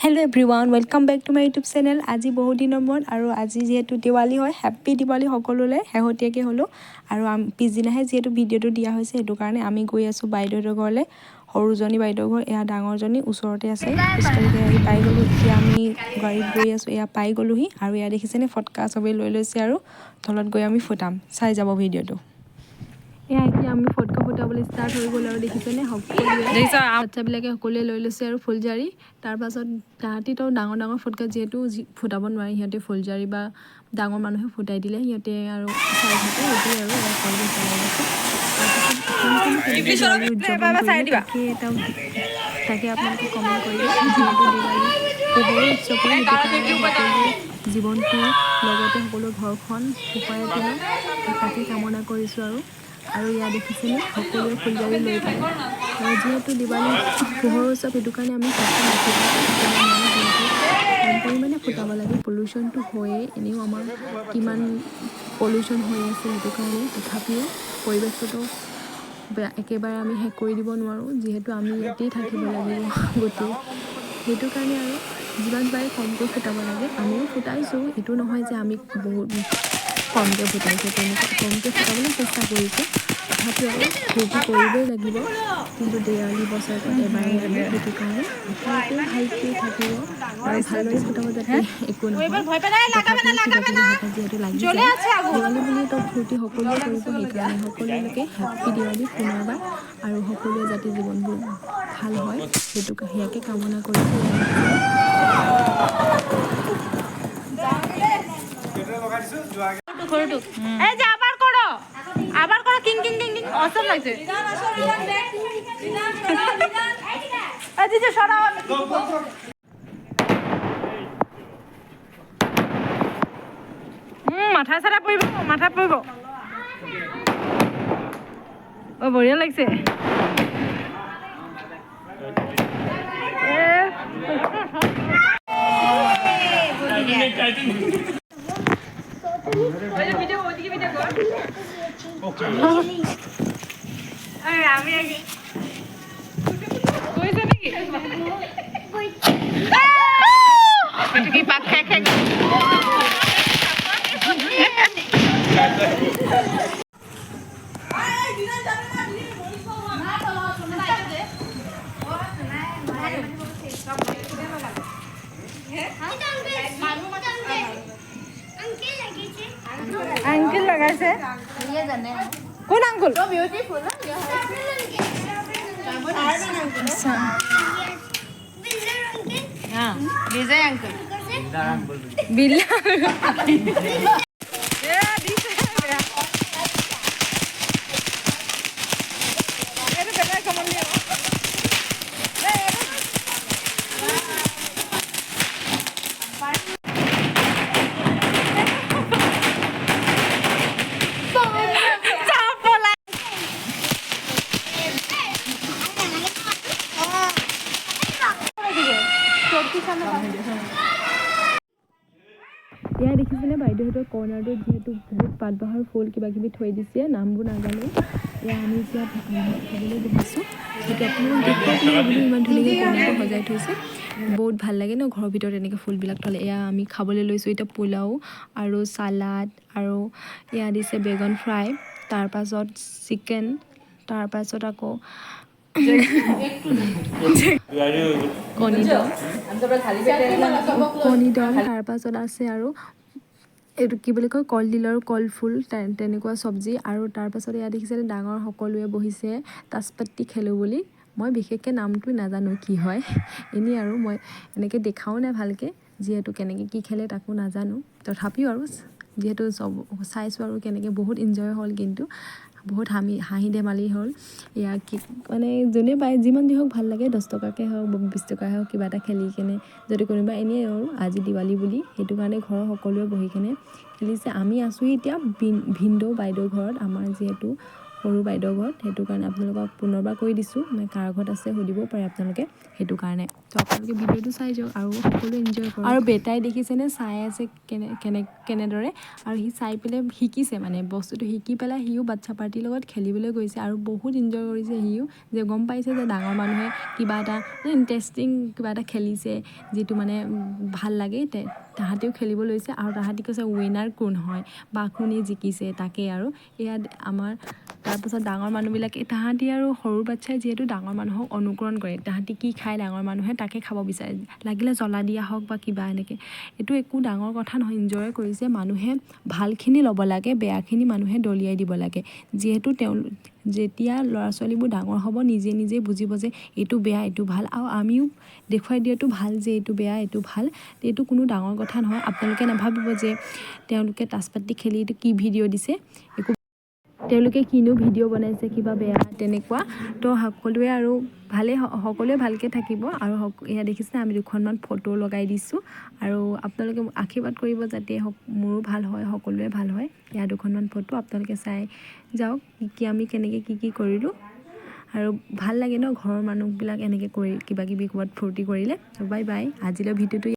Hello everyone, welcome back to my YouTube channel. আজি বহুত দিনৰ মূৰত আৰু আজি যিহেতু দিৱালী হয়, হেপ্পী দিৱালী সকলোলৈ শেহতীয়াকৈ হ'লেও। আৰু পিছদিনাহে যিহেতু ভিডিঅ'টো দিয়া হৈছে, সেইটো কাৰণে আমি গৈ আছোঁ বাইদেউহঁতৰ ঘৰলৈ। সৰুজনী বাইদেউৰ ঘৰ এয়া, ডাঙৰজনী ওচৰতে আছে। খোজকাঢ়ি আহি পাই গ'লোঁ। এতিয়া আমি গাড়ীত গৈ আছোঁ, এয়া পাই গ'লোহি। আৰু এয়া দেখিছেনে, ফটকা চবেই লৈ লৈছে আৰু তলত গৈ আমি ফুটাম, চাই যাব ভিডিঅ'টো। এয়া এতিয়া আমি ফটকা ফুটাবলৈ ষ্টাৰ্ট হৈ গ'ল আৰু দেখিছেনে, সকলোৱে বাচ্ছাবিলাকে সকলোৱে লৈ লৈছে আৰু ফুলজাৰি। তাৰপাছত তাহাঁতিতো ডাঙৰ ডাঙৰ ফটকা যিহেতু ফুটাব নোৱাৰে, সিহঁতে ফুলজাৰি বা ডাঙৰ মানুহে ফুটাই দিলে সিহঁতে আৰু চাই থাকে, সেইটোৱে। আৰু এয়া পৰিৱেশ জ্বলাই আছে। তাৰপাছত কোন কোন কেনেকৈ দিৱালী উদযাপন কৰিলে তাকে আপোনালোকে কমেণ্ট কৰিব। যিহেতু দিৱালী পোহৰৰ উৎসৱ হয়, সেইটো কাৰণে সকলোৰে জীৱনটো লগতে সকলো ঘৰখন পোহৰাই তোলক, তাকে কামনা কৰিছোঁ। আৰু আৰু ইয়াত দেখিছেনে, সকলোৱে ফুলজাৰি লৈ পেলাই, আৰু যিহেতু দিৱালী পোহৰৰ উৎসৱ, সেইটো কাৰণে আমি ফটকা নুফুটাওঁ, যিহেতু কম পৰিমাণে ফুটাব লাগে। পলিউশ্যনটো হয়েই, এনেও আমাৰ কিমান পলিউশ্যন হৈ আছে, সেইটো কাৰণে। তথাপিও পৰিৱেশটোতো বেয়া একেবাৰে আমি শেষ কৰি দিব নোৱাৰোঁ, যিহেতু আমি ইয়াতেই থাকিব লাগিব গোটেই, সেইটো কাৰণে আৰু যিমান পাৰে কমকৈ ফুটাব লাগে। আমিও ফুটাইছোঁ, এইটো নহয় যে আমি বহুত কমকৈ ফুটাইছোঁ, তেনেকুৱা কমকৈ ফুটাবলৈ চেষ্টা কৰিছোঁ। তথাপিও আৰু ফূৰ্তি কৰিবই লাগিব কিন্তু দেৱালী বছৰেকত এবাৰেই আহে, সেইটো কাৰণে আপোনালোকেও ভালকৈ থাকিব আৰু ভালদৰে ফুটাব যাতে একো নহয়। তথাপিও কিবা কিবি হাতত যিহেতু লাগি যায়, দিৱালী বুলিতো ফূৰ্তি সকলোৱে কৰিব, সেইকাৰণে সকলোলৈকে হেপ্পী দিৱালী পুনৰবাৰ। আৰু সকলোৱে যাতে জীৱনবোৰ ভাল হয়, সেইটো সেয়াকে কামনা কৰিছোঁ। এই যে আবার করো, আবার করো, king king king king, Assam লাগছে। এই যে সরাও। মাথা চাথা পৰিব, মাথাত পৰিব। অ, বঢ়িয়া লাগছে। আমি গৈছে নেকি? কি পাত খাই খাই। আংকুল লগাইছে। কোন আংকুল? বিজয় আঙ্কেল। বিল্লা। এয়া দেখিছেনে, বাইদেউহঁতৰ কৰ্ণাৰটোত যিহেতু বহুত পাত বাঁহৰ ফুল কিবা কিবি থৈ দিছে, নামবোৰ নাজানো। এয়া আমি এতিয়া খাবলৈ বহিছোঁ, সেইটো আপোনালোক দেখুৱাওঁ বুলি ভাবিলোঁ। ইমান ধুনীয়াকৈ কৰ্ণাৰটো সজাই থৈছে, বহুত ভাল লাগে ন ঘৰৰ ভিতৰত এনেকৈ ফুলবিলাক থ'লে। এয়া আমি খাবলৈ লৈছোঁ এতিয়া পোলাও আৰু চালাড, আৰু এয়া দিছে বেগন ফ্ৰাই, তাৰপাছত চিকেন, তাৰপাছত আকৌ কণী দম, কণী দম, তাৰপাছত আছে আৰু এইটো কি বুলি কয়, কলডিল আৰু কলফুল তেনেকুৱা চব্জি। আৰু তাৰপাছত এয়া দেখিছেনে, ডাঙৰ সকলোৱে বহিছে তাচপাতি খেলোঁ বুলি। মই বিশেষকৈ নামটো নাজানো কি হয়, এনেই আৰু মই এনেকৈ দেখাও নাই ভালকৈ, যিহেতু কেনেকৈ কি খেলে তাকো নাজানো। তথাপিও আৰু যিহেতু চব চাইছোঁ আৰু কেনেকৈ বহুত এনজয় হ'ল, কিন্তু বহুত হাঁহি ধেমালি হ'ল। এয়া কি মানে যোনে পায় যিমান যি হওক ভাল লাগে, 10 টকাকৈ হওক, 20 টকাই হওক, কিবা এটা খেলি কেনে যদি কোনোবা এনেই আৰু আজি দিৱালী বুলি, সেইটো কাৰণে ঘৰৰ সকলোৱে বহি কেনে খেলিছে। আমি আছোঁ এতিয়া ভিনদেউ বাইদেউৰ ঘৰত। আমাৰ যিহেতু সৰু বাইদেউৰ ঘৰত। সেইটো কাৰণে আপোনালোকক পুনৰবাৰ কৈ দিছোঁ, মানে কাৰ ঘৰত আছে সুধিবও পাৰে আপোনালোকে, সেইটো কাৰণে। তো আপোনালোকে ভিডিঅ'টো চাই যাওক আৰু সকলোৱে এনজয় কৰক। আৰু বেটাই দেখিছেনে চাই আছে কেনে কেনে কেনেদৰে, আৰু সি চাই পেলাই শিকিছে, মানে বস্তুটো শিকি পেলাই সিও বাচ্ছা পাৰ্টিৰ লগত খেলিবলৈ গৈছে আৰু বহুত এনজয় কৰিছে সিও, যে গম পাইছে যে ডাঙৰ মানুহে কিবা এটা ইণ্টাৰেষ্টিং কিবা এটা খেলিছে, যিটো মানে ভাল লাগে। তাহাঁতেও খেলিব লৈছে আৰু তাহাঁতি কৈছে উইনাৰ কোন হয় বা কোনে জিকিছে তাকেই। আৰু ইয়াত আমাৰ তাৰপাছত ডাঙৰ মানুহবিলাকে, তাহাঁতি আৰু সৰু বাচ্ছাই যিহেতু ডাঙৰ মানুহক অনুকৰণ কৰে, তাহাঁতি কি খায় ডাঙৰ মানুহে তাকে খাব বিচাৰে, লাগিলে জ্বলা দিয়া হওক বা কিবা এনেকৈ। এইটো একো ডাঙৰ কথা নহয়, এনজয় কৰিছে। মানুহে ভালখিনি ল'ব লাগে, বেয়াখিনি মানুহে দলিয়াই দিব লাগে। যিহেতু তেওঁ যেতিয়া ল'ৰা ছোৱালীবোৰ ডাঙৰ হ'ব, নিজে নিজে বুজিব যে এইটো বেয়া, এইটো ভাল। আৰু আমিও দেখুৱাই দিয়াটো ভাল যে এইটো বেয়া, এইটো ভাল। এইটো কোনো ডাঙৰ কথা নহয়। আপোনালোকে নাভাবিব যে তেওঁলোকে তাচপাতি খেলি এইটো কি ভিডিঅ' দিছে, একো তেওঁলোকে কিনো ভিডিঅ' বনাইছে, কিবা বেয়া তেনেকুৱা। তো সকলোৱে আৰু ভালেই, সকলোৱে ভালকৈ থাকিব। আৰু এয়া দেখিছে, আমি দুখনমান ফটো লগাই দিছোঁ আৰু আপোনালোকে আশীৰ্বাদ কৰিব যাতে মোৰো ভাল হয়, সকলোৱে ভাল হয়। এয়া দুখনমান ফটো আপোনালোকে চাই যাওক, কি কি আমি কেনেকৈ কি কি কৰিলোঁ। আৰু ভাল লাগে ন ঘৰৰ মানুহবিলাক এনেকৈ কৰি কিবা কিবি ক'ৰবাত ফূৰ্তি কৰিলে। বাই বাই, আজিলৈ ভিডিঅ'টো।